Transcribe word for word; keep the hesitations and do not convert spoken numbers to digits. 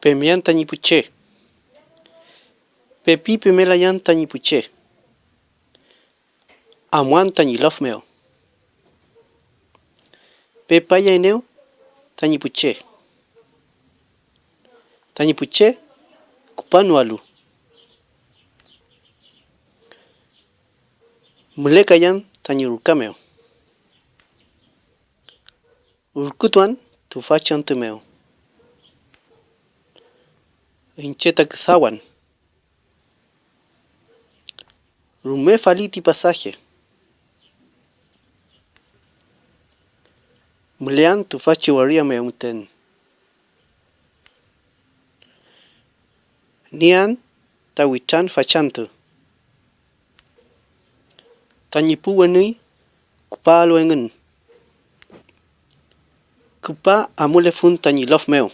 Pemean tañi pu che. Pepi pemelayan tañi pu che. Amuan tañi lof mew. Pepayaenew tañi pu che. Tañi pu che küpanoalu. Mülekayan tañi ruka mew. Ürkütuan tüfachi antü mew. Iñche ta küdawan. Rume fali ti pasaje. Mülean tüfachi waria mew müten. Niean ta witran fachantü. Tañi pu wenüy küpalu engün. Küpa amulefun tañi lof mew.